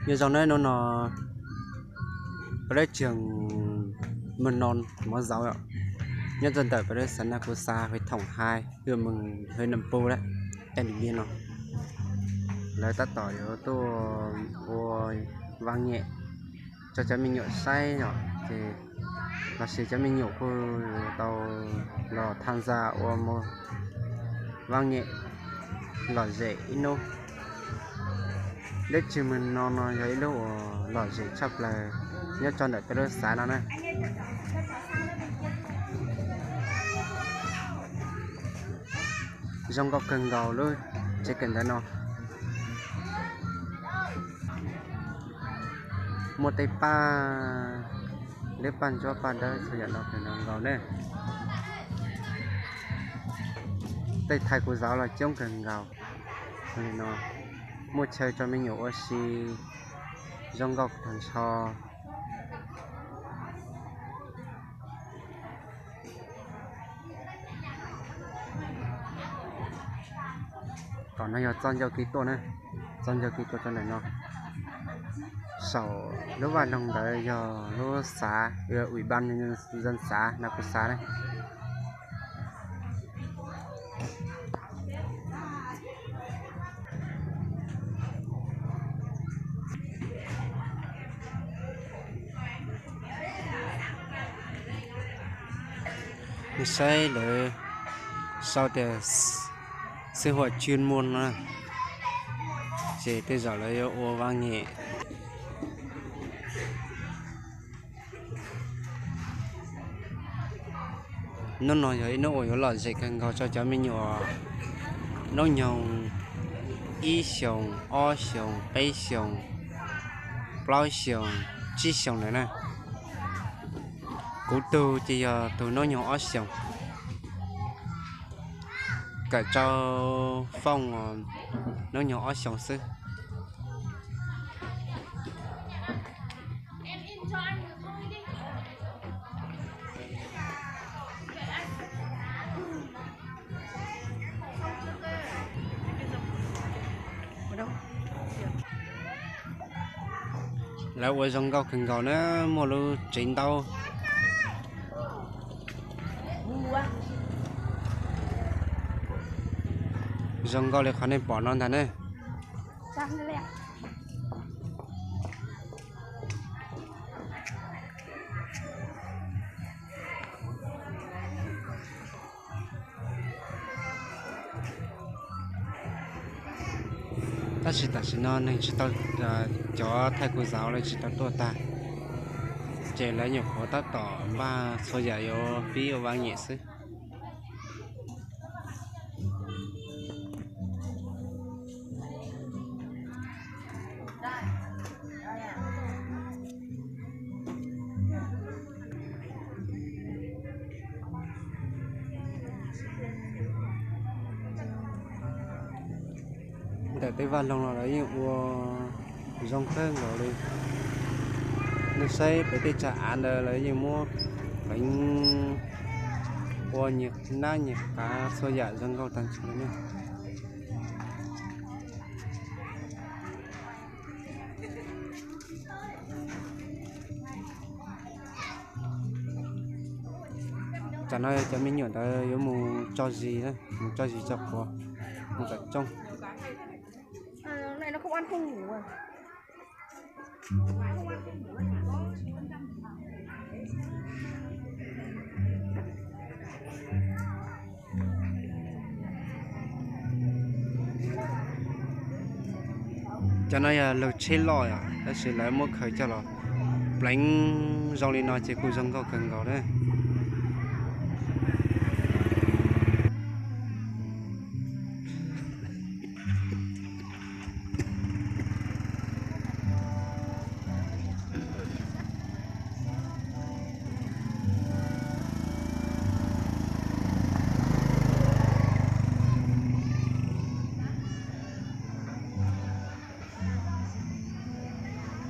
Nyob zoo nawb, hnub no peb lub tsev mầm non Mov Zauv nyob rau ntawm peb lub xã Nag Kus Xav, huyện Thỏng Hai, huyện Mường, huyện Nậm Pồ, tỉnh Điện Biên no. Lawv tab tom yuav tuaj ua vaj nyem rau cov me nyuam saib os, ces los sis cov me nyuam kuj yuav tau los tham gia ua vaj nyem lom zem ib hnub. Lub tsev mầm non no yog ib lub uas lom zem tshaj plaws nyob rau ntawm peb lub xã no na. Zoo nkauj kawg nkaus lub tsev kawm ntawv no. Muaj tej paj, lub paj ntsuab paj dawb txhua yam no kawg nkaus ne. Tej thais kuv zauv los coob kawg nkaus. Li no muaj chaw rau me nyuam ua si, zoo nkauj tag nrho. Tom no yog txoj ncauj kev tuaj na, txoj ncauj kev tuaj rau ntawm no. Saum lub vaj loog ntawd yog lub xã, ủy ban nhân dân xã Nag Kus Xav na. Nej saib lawv sau tias sinh hoạt chuyên môn no, ces tej zaum lawv yuav ua vaj nyem. Hnub no yog ib hnub uas yuav lom zem kawg nkaus rau cov me nyuam hnub nyoog ib xyoos, ob xyoos, peb xyoos, plaub xyoos, tsib xyoos ntawd na. Kuv tug ces yog tus hnub nyoog ob xyoos, kawm rau foob hnub nyoog ob xyoos xwb. Lawv ua zoo nkauj kawg nkaus na, muaj lub tsev ntaub zoo nkauj li qhov nej pom no ntag ne. Tab sis tam sim no neeg tsis tau, cov thais kuv zauv lawv tsis tau tuaj tag, ces lawv nyuam qhuav tab tom npaj txhua yam yuav pib ua vaj nyem xwb. Ntawm tej vaj loog los lawv yeej ua zoo kawg nkaus li. Nej saib pem tej tsav av ntawd lawv yeej muab pleev ua nyias nab nyias qav txhua yam zoo nkauj tag nrho li ne. Tam no cov me nyuam ntawd yuav mus tso zis, mus tso zis tso quav, mus tom rooj. Cov no yog lug tsheb loj yom, tab sis lawv muab khaws coj los pleev zoo li no ces kuj zoo nkauj kawg nkaus na.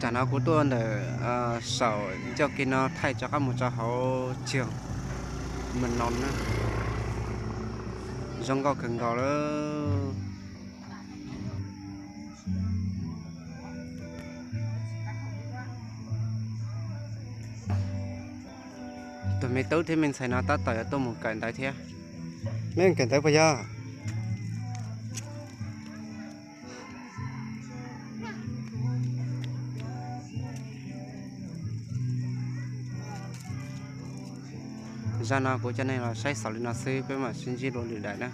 Tam no kuv tuaj ntawm saum ncauj kev no thaij rov qab mus rau hauv trường mầm non na, zoo nkauj kawg nkaus lawm. Tus me tub thiab me ntxhais no tab tom yuav tuaj mus kawm ntawv thiab. Neb kawm ntawv puas yog? Zaj no kuv coj nej los saib xaus li no xwb, peb mam sib ntsib dua lwm daim na.